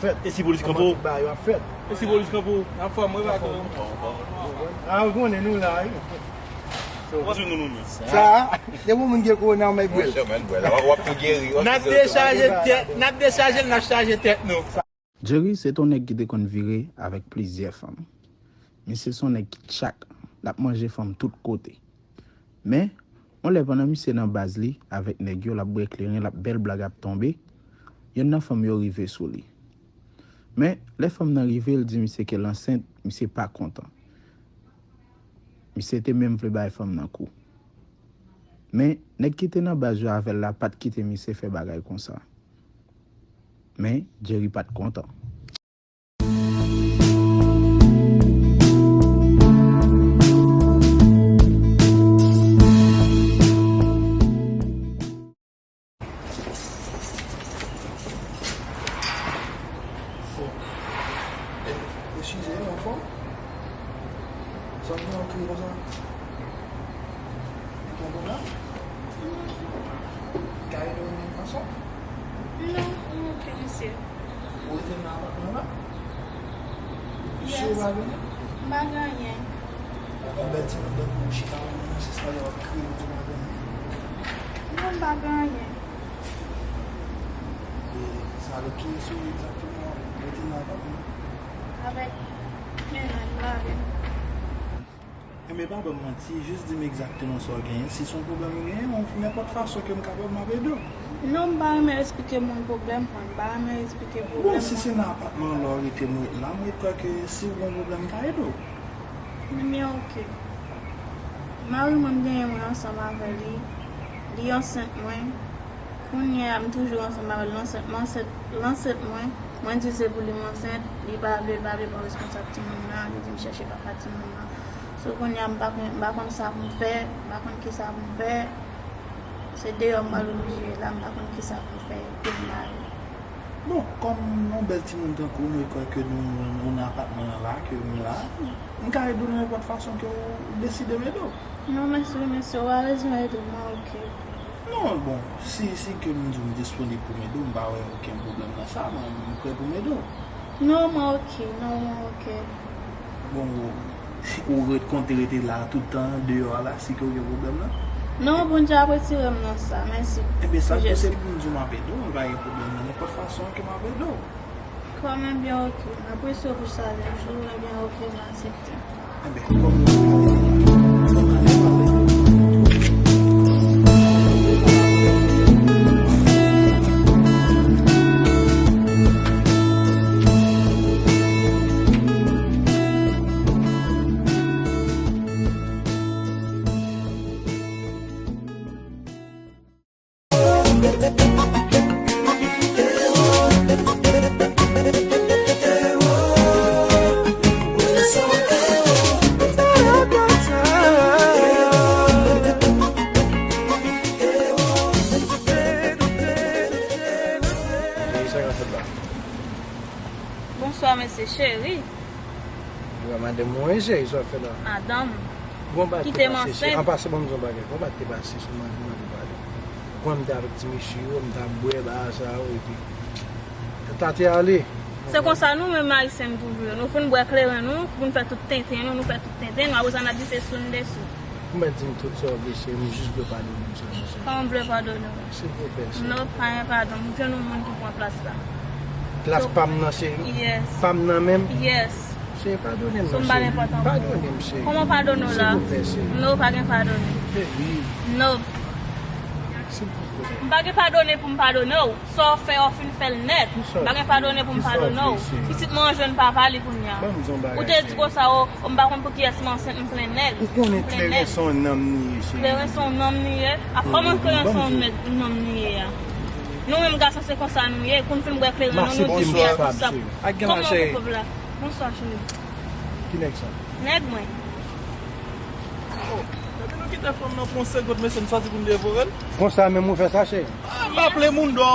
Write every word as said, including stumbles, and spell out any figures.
E si polis kanpe w? Kòman tout bagay yo ap fèt? E si polis kanpe w? Anfòm, wi, pa twò. A, ou konnen nou la, wi. Sa, depi yon moun gen kowona, ou mèt bwè l. Monchè, mèt bwè l. W ap tou geri. W ap tou geri. N ap dechaje tèt, n ap dechaje l, n ap chaje tèt nou. Jerry se t yon nèg ki te konn vire avèk plizyè fanm. Misye se yon nèg ki tchak, l ap manje fanm tout kote. Men, yon lè pandan misye nan baz li avèk nèg yo, l ap bwè kleren, l ap bèl blag ap tonbe, yonn nan fanm yo rive sou li. Men, lè fanm nan rive, l di misye ke l ansent, misye pa kontan. Misye te menm vle bay fanm nan kou. Men, nèg ki te nan baz yo avè l la pa t kite misye fè bagay konsa. Men, Jerry pa t kontan. Eskize, anfòm? Sa w gen w kriye konsa? Ou pa konn la? Ka ede w nan fason? Non, m oke, mesye. Ou rete nan apatman la? Yes. Si w pa vini? M pa gen anyen. Yon bèl timoun tankou w chita nan menm sis pale w ap kriye, ou di w pa gen anyen. Non, m pa gen anyen. E sa avèk kiyès ou ye egzakteman w rete nan apatman? Avèk mennaj mari m. Enben, pa ban m manti, jis di m egzakteman sa w genyen. Si se yon pwoblèm ou genyen, yon nenpòt fason ke m kapab, m ap ede w. Non, m pa renmen esplike moun pwoblèm mwen. M pa renmen esplike pwoblèm mwen. Bon, si se nan apatman an la w rete, m ret la, m ret kwè ke si w gen yon pwoblèm, m ka ede w. Ebyen, oke. Mari mwen, m genyen mwen ansanm avè li. Li ansent mwen. Kounye a, m toujou ansanm avè l. L ansent, l ansent, l ansent mwen. Mwen di se pou li m ansent. Li pa vle, l pa vle pran responsab timoun nan. Li di m chèche papa timoun nan. So, kounye a, m pa konn, m pa konn sa pou m fè. M pa konn ki sa pou m fè. Se deyò m pral oblije ye la. M pa konn ki sa pou m fè pou m mare. Bon, kòm yon bèl timoun tankou w, mwen kwè ke nou, nou nan apatman an la, ke nou la, m ka ede w nan nenpòt fason ke w deside m ede w. Non, mèsi, mèsi, ou pa bezwen ede m, mwen oke. Non, bon, si, si ke m di w m disponib pou m ede w, m pa wè okenn pwoblèm nan sa, mwen, m prè pou m ede w. Non, mwen oke, non, mwen oke. Bon, ou, ou ret konte rete la tout tan deyò a la, si ke w gen pwoblèm nan? Non, Bondye ap retire m nan sa, mèsi. Enben, sa k posib pou m di w m ap ede w, m pa gen pwoblèm nan nenpòt fason ke m ap ede w. Kòm, enben, oke, m apresye w pou sa, lè jou, enben, oke, m aksepte. Enben, kòm nou pale, nou pale, pale. Bonswa, mesye cheri. Ou wè madanm mwen, wi, cheri, sa w ap fè la? Madanm. Gon bat te pase, cheri. An pasan, ban m di w yon bagay. Gon bat te pase sou mwen, mwen te pale. Ou konn m te avèk ti mesye yo, m t ap bwè, bagay sa yo, epi tèt la te ale. Se konsa nou menm Ayisyen nou toujou ye. Nou fin bwè kleren nou, pou n fè tout tenten nou, nou fè tout tenten nou, apre sa n ap di se sou n desou. Ou mèt di m tout sa w vle, cheri, m jis vle w padone m sèlman, cheri. Kòman w vle padone w? Silvouplè, cheri. Non, pa gen padon. M jwenn yon moun ki pran plas la. Plas pa m nan, cheri? Yes. Pa m nan menm? Yes. Cheri, padone m non, cheri. Padone m, cheri. Kòman padone w la? Silvouplè, cheri. Non, pa gen padone. Baby. Non. Silvouplè. M pa gen padone pou m padone w. Sa w fè, w fin fè l nèt. M pa gen padone pou m padone w. Pitit mwen an jwenn papa li kounye a. Ou te di konsa, o, m pa konn pou kiyès m ansent, m plen nèg. Ou konnen kleren se yon nonm li ye, cheri. Kleren se yon nonm li ye? A kòman kleren se yon nèg, nonm li ye a? Nou menm gason se konsa nou ye, kou n fin bwè kleren nou, nou di byen pou sa. Kòman ou pran la? Bonswa, cheri. Ki nèg sa? Nèg mwen. Oh, depi nou kite fanm nan pou yon sèl gout, mesye, n sòti pou n devore l. Konsa menm ou fè sa, cheri? Ah, m pa plen moun dò.